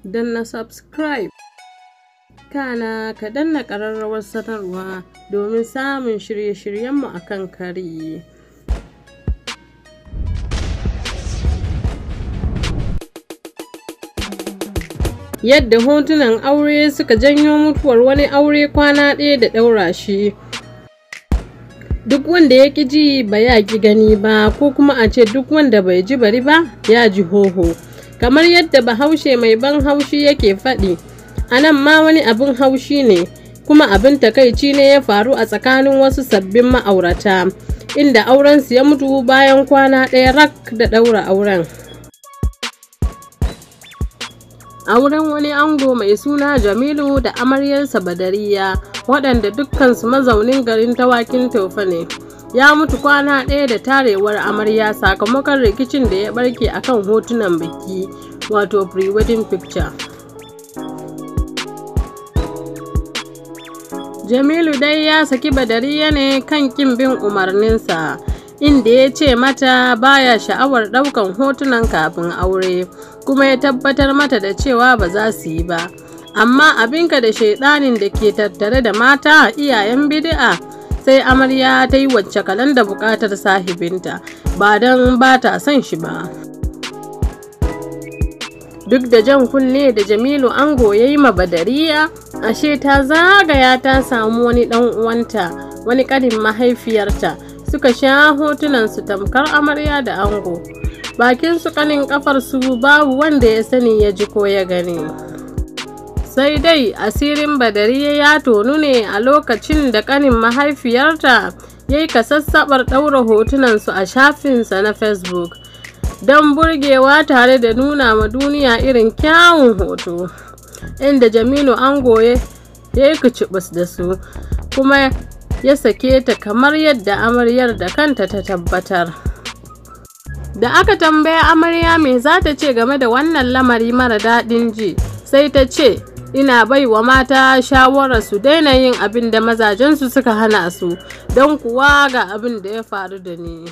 Danna subscribe, kana ka danna ƙararrawar sanarwa domin samun shirye-shiryenmu a kan kari. Yadda hotunan aure suka janyo mutuwar wani aure kwana ɗaya da ɗaura shi. Duk wanda ya ƙi ji ba ya ƙi gani ba, ko kuma a ce duk wanda bai ji bari ba ya ji hoho. Kamar yadda Bahaushe mai ban haushi yake faɗi, a nan ma wani abin haushi ne, kuma abin takaici ne ya faru a tsakanin wasu sabbin ma'aurata, inda aurensu ya mutu bayan kwana ɗaya rak da ɗaura auren. Auren wani ango mai suna Jamilu da amaryarsa Badariya, waɗanda dukkansu mazaunin garin Dawakin Tofa ne, ya mutu kwana ɗaya da tarewar amarya sakamakon rikicin da ya ɓarke akan hotunan biki, wato pre-wedding picture. Jamilu dai ya saki Badariya ne kan ƙin bin umarninsa, inda ya ce mata baya sha'awar ɗaukan hotunan kafin aure, kuma ya tabbatar mata da cewa ba za su yi ba. Amma abinka da shaiɗanin da ke tattare da mata iyayen bid'a, sai amarya ta yi wacce kalan da buƙatar sahibinta, ba don ba ta son shi ba. Duk da jan kunne da Jamilu ango ya yi ma Badariya, ashe ta zagaya ta samu wani ɗan uwanta, wani ƙanin mahaifiyarta, suka sha hotunan su tamkar amarya da ango. Bakin su kanin kafar su babu wanda ya sani ya ji ko ya gani. Sai dai asirin Badariya ya tonu ne a lokacin da kanin mahaifiyarta ya yi kasassabar ɗaura hotunan su a shafinsa na Facebook don burgewa tare da nuna ma duniya irin kyawun hoto, inda Jamilu ango ya yi kicibis da su, kuma ya sake ta kamar yadda amaryar da kanta ta tabbatar. Da aka tambaya amarya me za ta ce game da wannan lamari mara daɗin ji, sai ta ce, ina bai wa mata shawarar su daina yin abin da mazajensu suka hana su, don kuwa ga abin da ya faru da ni.